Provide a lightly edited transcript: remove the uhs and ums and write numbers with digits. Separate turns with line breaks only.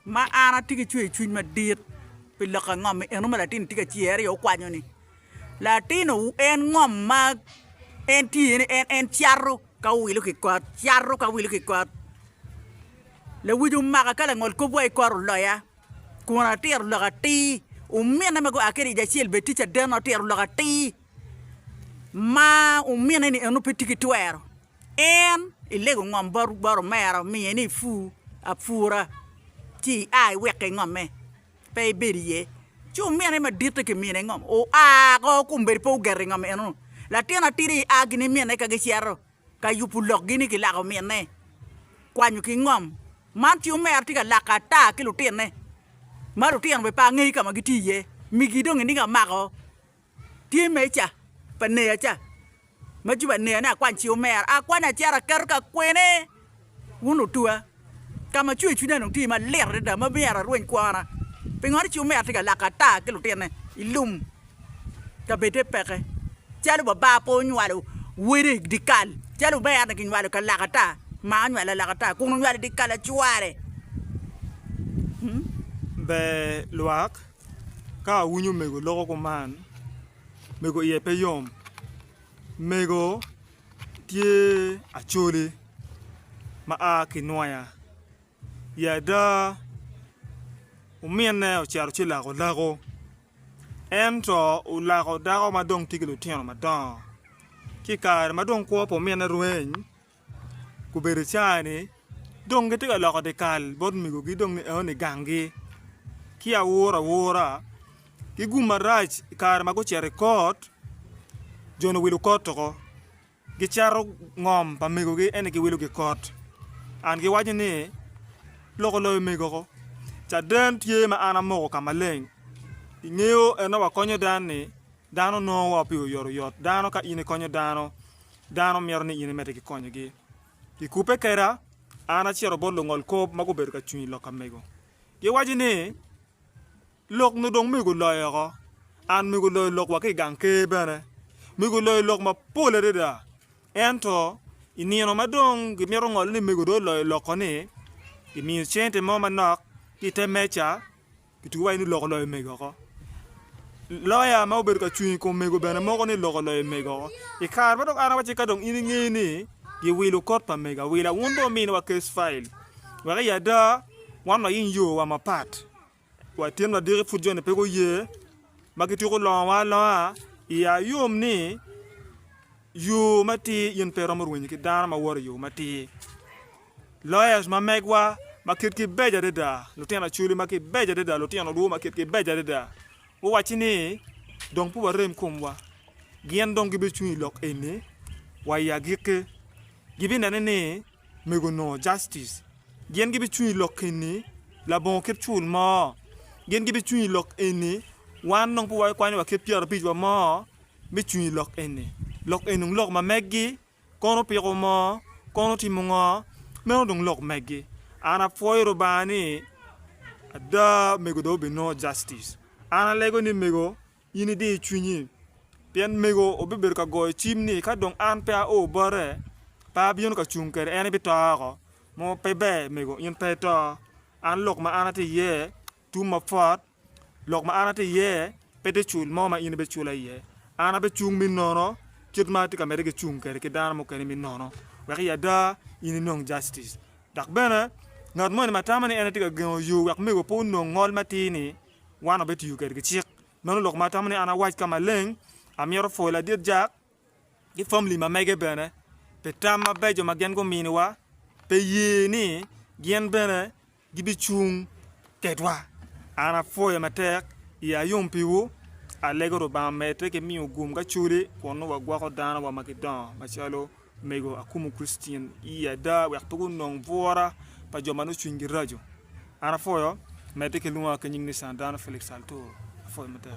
Ma an atye ki cwer cwiny madit pi lok angom eno ma latin tye ka cere iye okwanyo ni latin en ngom ma en tye iye ni en en cato ka owilo ki kot cato ka wilo ki kot lawic omaka ka langol kop wa i kot oloya kun atito lok atir ominne ma gua kwede i ic acel bene tye caden otito lok atir ma ominne ni eno pe tye ki twero. En ilego ngom bot omera omiye ni ipur apura ci ia iweke ngomme pe ibed iye ci omine maditte kimine ngom oa ko kombeddi pe ogeto i ngom eno latin atidi a gin mine ka gicito ka yubo lokgi ni kilako mine kwanyo ki ngom man ci omera tye ka lako ata ki lutinne ma lutino bene pe angeyo ka ma gitye iye migi dong inige amako Tye meja pa neya ca ma juba neya ni akwany ci omera akwanyo acito aketo ka kwene wun lutuwa ka ma cwer cwinya dong tye malit adada ma myero arweny kwona pingo ni ci omera tye ka lako ata ki lutinne i lum kabedde peke calo baba pe onywalo wode i dyekal calo omera ni kinywalo ka lako ata maa onywalo alako ata kun onywalo i dyekal acware.
Ber lwak Ka awinyo mego loko kuman, mego iye pe yom. Mego tye acholi ma a ki nwoya i ada ominne ocito ci olako lako ento olako dako ma dong tye ki lutino madongo ci i kare ma dong kwo pa ominne rweny Gubedo caa-ni dong gitye ka loko dyekal bot megogi dong ni enoni ganggi ki aura aura ki gum marac i kare ma gucito i kot jo-ni owilo kot woko gicato ngom pa megogi ento giwilo ki kot and giwaco ni lok oloyo mego woko caden tye ma an amoko ka maleng ingeyo ento wakonyo dano-ni dano nongo wa pi oyotoyot dano ka in ikonyo dano Dano mito ni in imedde ki konyogi. I kubbe keda, an acito bot lungolkop ma gubedo ka cung i lok ka mego. Giwaco ni, Lok nu dong mego oloyo oko. An mego oloyo lok wa ki i gang ker bene. Mego oloyo lok mapol adada. Ento, i nino ma dong gimito ngolo ni mego dong oloyo lok-ko-ni, gimiyo cente mo manok ki i te meja, Kituko waco ni lok oloyo mego oko. Loya ma obedo ka cung i kom mego bene moko ni lok oloyo mego oko. I kare ma dong an awacci ka dong in ingeyo ni giwilo kot pa mego awila, wun dong wuminiwa case file wek i ada wan wayiny yowa mapat. Wa tin wadiki pud joni pe guye ma gituko longowa alonga iya yom ni yo matir in pe iromo rwenyo ki dano ma woto i yo matir. Lawyers ma megwa ma kitgi beco adada, lutino Acholi ma gibeco adada, lutino Luo ma kitgi beco adada guwacci ni dong pe warem komwa, gin dong gibicung i lok eni wa i agikki gibinene ni mego onongo justice, gin gibicung i lok eni labongo kit cul mo, gin gibicung i lok eni wan dong pe wakwanyo wa kit pyerabic wa mo me cung i lok eni, lok eni dong lok ma meggi. Kono opiko moo, kono otimo ngo, meno dong lok megi. An apwoyo Rubanga ni ada mego dong obinongo justice. An alego ni mego in idi cwinyi pien mego obibedo ka goyo cim ni ka dong an pe ao bote pe abino ka cung kwede en ebito oko. Mo pe ber mego in pe ito. An lok ma an atye iye tum mapwot. Lok ma an atye iye pe tye cul mo ma in ibicula iye. An abicung me nono kit ma atye ka medde ki cung kwede ki dano mukene me nono wek i ada in inong justice. Dok bene ngat moni ma tamo ni en tye ka gengo yo wek mego pe onong ngol matir-ni, wan wabitiyo kwede ki cik. Meno lok ma atamo ni an awac ka maleng. Amito pwoyo ladit Jack ki famili ma mege bene pi tam mabeco ma gin guminiwa pe ye ni gin bene gibicung kedwa. An apwoyo matek, iya yom piwu, alego Rubanga omedde ki miyo gum ki acoli kun nongo wagwoko danowa ma gidongo macalo mego Akumu Christine i ada wek pe gunong bwura pa jo ma nongo cwinygi raco. An apwoyo, medde ki lwonga ki nying ni Sandano Felix Altoro. Apwoyo matek.